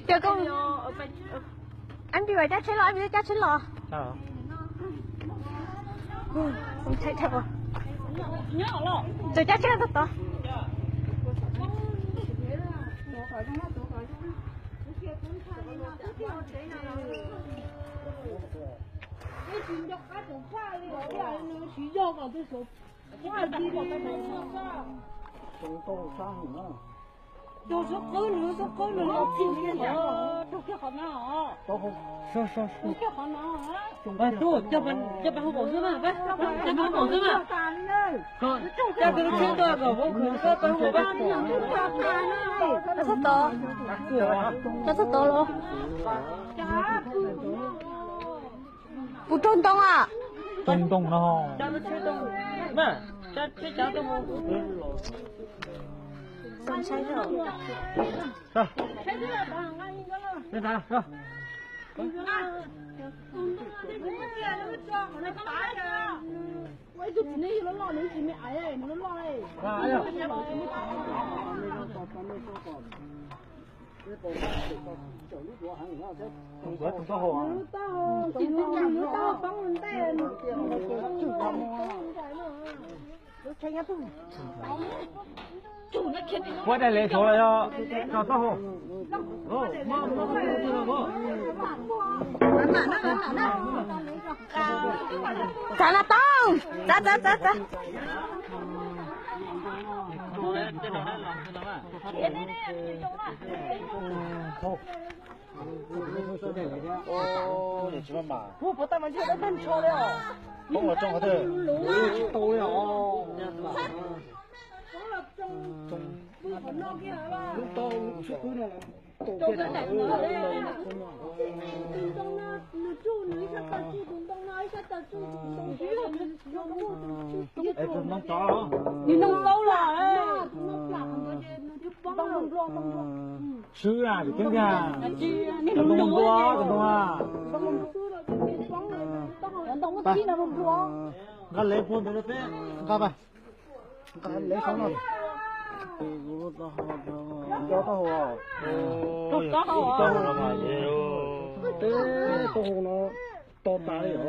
Cov koj, ab, cab tsheb los, ab, cab tsheb los. Txawm cab tsheb tod tod. Txhob tod los. Puas raug ntoo os? Raug ntoo no. Puab daig le saud los yog tso taub hau? Txav na Tooj, txav txav txav txav. Swb na, tus ceeb tiag. Tus ntoo nplua, tus ntoo a. Nqa lev puag ntawd rau peb, nqa, nqa lev saud no. Rau taub hau, taub hau no to tas li os.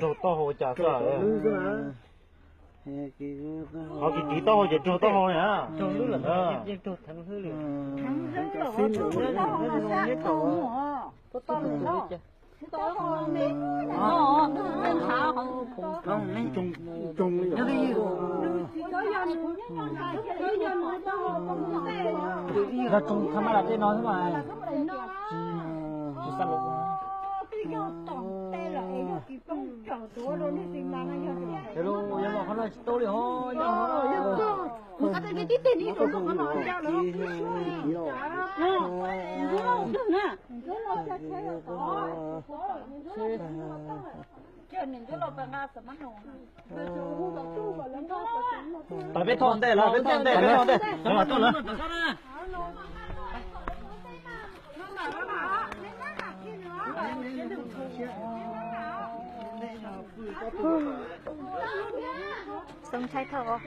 Rau taub hau cas xwb. Qhov kis kis taub hau ces raug taub hau na. Nrog tsoo tha ma las tej no xwb mas. Tsis xav lus. Yog los qhov no tsis tau li hos. Peb thauj ntej los, peb thauj ntej, peb thauj ntej. Txaus ntshai dhau.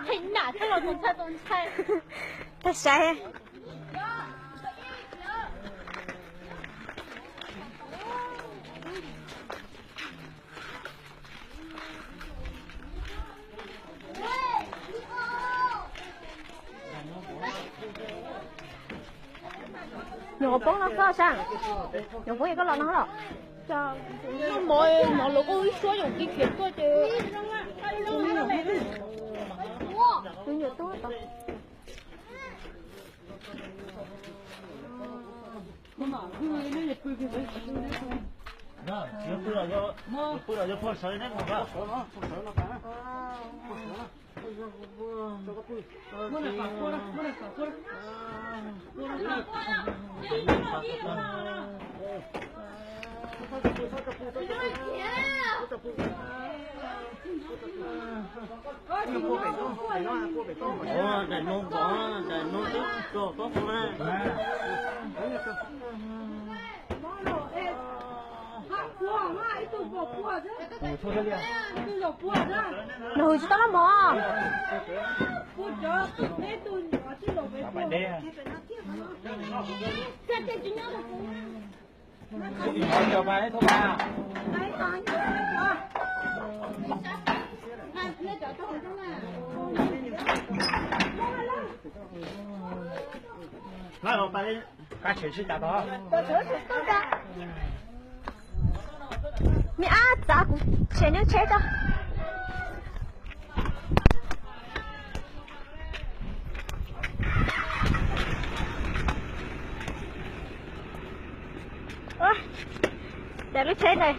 Txaus ntshai, txaus ntshai. Tag saib. Nyuam qhuav poob no koj sab, nyuam qhuav yog koj los no los. Mov no los kuj ib suab yoom kiv khiav tuaj ces tus nyuam tub tod. Daim no npog, daim no twb tso tob hau na. Nws hu tsis tau los mog. Me ab, txav kuv tsheb, nws tsheb tso. Ua, cas lub tsheb ntawd